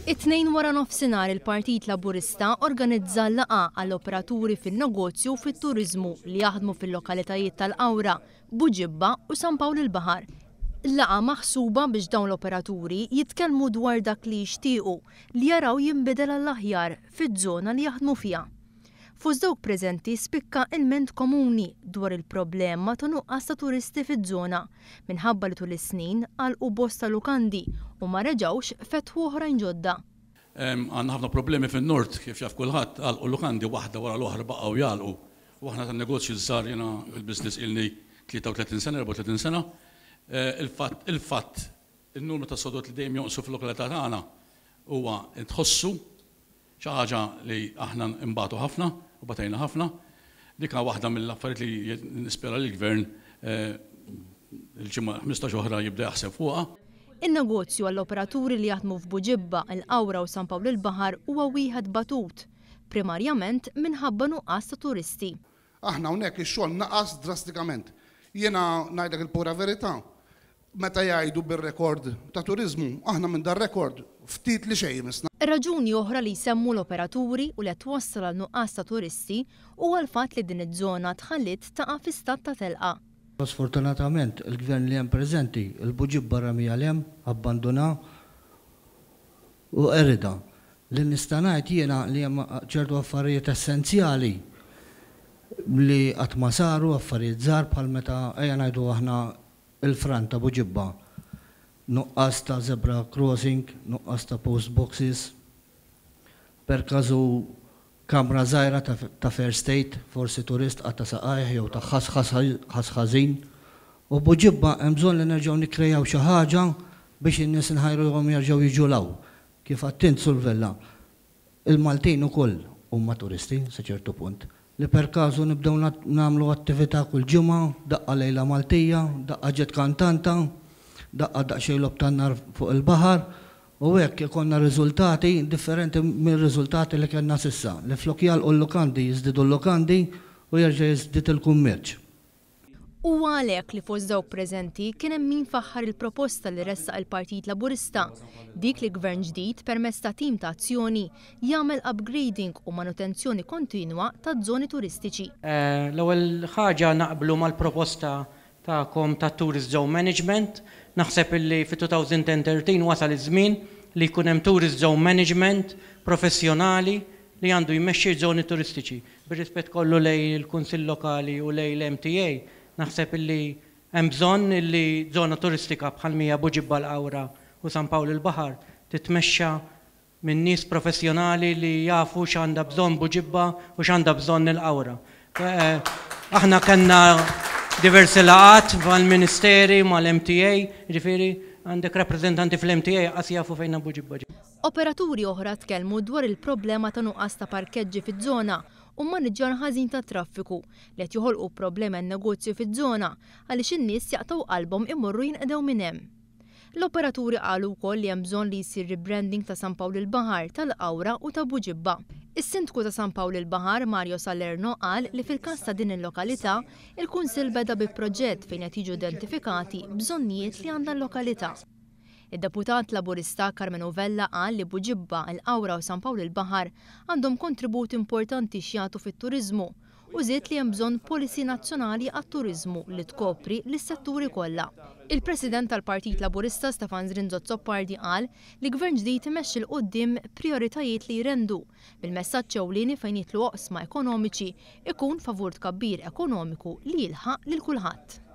It-Tnejn waranofsinhar il-Partit Laburista organizza laqgħa għall-operaturi fin-negozju u fit-turiżmu li jaħdmu fil-lokalitajiet tal-Qawra, Buġibba u San Pawl il-Baħar. Laqgħa maħsuba biex dawn l-operaturi jitkellmu dwar dak li jixtiequ li jaraw jinbidel għall-aħjar fiż-żona li jaħdmu fiha. Fost dawk preżenti spikka ilment komuni dwar il-problema ta' nuqqas ta' turisti fiż-żona minħabba li tul is-snin għalqu bosta lukandi u ma reġgħux fetħu oħrajn ġodda. Għandna ħafna problemi fin-Nord, kif jaf kulħadd, għalqu lukandi waħda wara l-oħra baqgħu jagħlqu. U aħna tan-negozji ż-żgħar, jiena fil-business ilni 33 sena, 34 sena, il-fatt, il-fatt, in-numru ta' sodod li dejjem jonqsu fil-lokalità tagħna huwa tħossu Xi ħaġa li aħna nbatu ħafna u batejna ħafna. Dik hi waħda mill-affarijiet li nispera li l-Gvern il-ġimgħa 15 oħra jibda jaħseb fuqha. In-negozju għall-operaturi li jaħdmu f'Buġibba, il-Qawra u San Pawl il-Baħar huwa wieħed batut, primarjament minħabba nuqqas ta' turisti. Aħna hawnhekk ix-xogħol naqas drastikament. Jiena ngħidlek il-pura verità, Meta jgħidu bir-rekord ta' turiżmu, aħna minn dar-rekord ftit li xejn imissna. Raġuni oħra li jsemmu l-operaturi u li qed twassal għal nuqqas ta' turisti huwa l-fatt li din iż-żona tħalliet taqa' fi stat ta' telqa. Sfortunatament il-Gvern li hemm preżenti, il-Buġibba ramiha 'l hemm, abbandunha u qeridha. Li nista' ngħid jiena li hemm ċertu affarijiet essenzjali li qatt ma saru, affarijiet żgħar bħal meta ejja ngħidu aħna il-fran ta' Buġibba, nuqqas ta' zebra crossing, nuqqas ta' post boxes, per każu kamra żgħira ta' first aid, forsi turist qata' saqajh jew ta' ħass ħass ħażin. U Buġibba hemm bżonn li nerġgħu nikkrejaw xi ħaġa biex in-nies inħajruhom jerġgħu jiġu 'l hawn. Kif għedt int Sur Vella, Il-Maltin ukoll huma turisti sa ċertu punt, li per casu nibdew nagħmlu attività kull ġimgħa, daqqa lejla Maltija, daqqa ġiet kantanta, daqqa daqsxejn logħob tan-nar fuq il-baħar, u hekk ikollna riżultati differenti mir-riżultati li kellna s'issa, li flok jagħlqu l-lukandi jiżdiedu l-lukandi u jerġa' jiżdied il-kummerċ. Huwa għalhekk li fost dawk preżenti kien hemm min faħħar il-proposta li ressaq il-Partit Laburista, dik li Gvern ġdid permezz ta' tim ta' azzjoni jagħmel upgrading u manutenzjoni kontinwa taż-żoni turistiċi. L-ewwel ħaġa naqblu mal-proposta tagħkom ta' Tourist Zone Management. Naħseb illi fit-2013 wasal iż-żmien li jkun hemm Tourist Zone Management professjonali li għandu jmexxi ż-żoni turistiċi. Bir-rispett kollu lejn il-Kunsill Lokali u lejn l-MTA, naħseb illi hemm bżonn illi żona turistika bħal m'hija Buġibba l-Qawra u San Pawl il-Baħar titmexxa minn nies professjonali li jafu x'għandha bżonn Buġibba u x'għandha bżonn il-Qawra. Aħna kellna diversi laqgħat mal-Ministeri, mal-MTA, jiġifieri għandek rappreżentanti fl-MTA qas jafu fejn Buġibba. Operaturi oħra tkellmu dwar il-problema ta' nuqqas ta' parkeġġi fiż-żona u mmaniġġjar ħażin tat-traffiku li qed joħolqu problemi għan-negozju fiż-żona għaliex in-nies jaqtgħu qalbhom imorru jinqdew minn hemm. L-operaturi qalu wkoll li hemm bżonn li jsir rebranding ta' San Pawl il-Baħar, tal-Qawra u ta' Buġibba. Is-Sindku ta' San Pawl il-Baħar, Mario Salerno qal li fil-każ ta' din il-lokalità, il-Kunsill beda bi proġett fejn qed jiġu identifikati bżonnijiet li għandha l-lokalità. Id-Deputat Laburista Karmenu Vella qal li Buġibba, il-Qawra u San Pawl il-Baħar għandhom kontribut importanti x'jagħtu fit-turiżmu u żied li hemm bżonn policy nazzjonali għat-turiżmu li tkopri lis-setturi kollha. Il-President tal-Partit Laburista Stefan Zrinzo Azzopardi qal li Gvern ġdid imexxi 'l quddiem prijoritajiet li jrendu, bil-messaġġ ewlieni fejn jidħlu oqsma ekonomiċi ikun favur tkabbir ekonomiku li jilħaq lil kulħadd.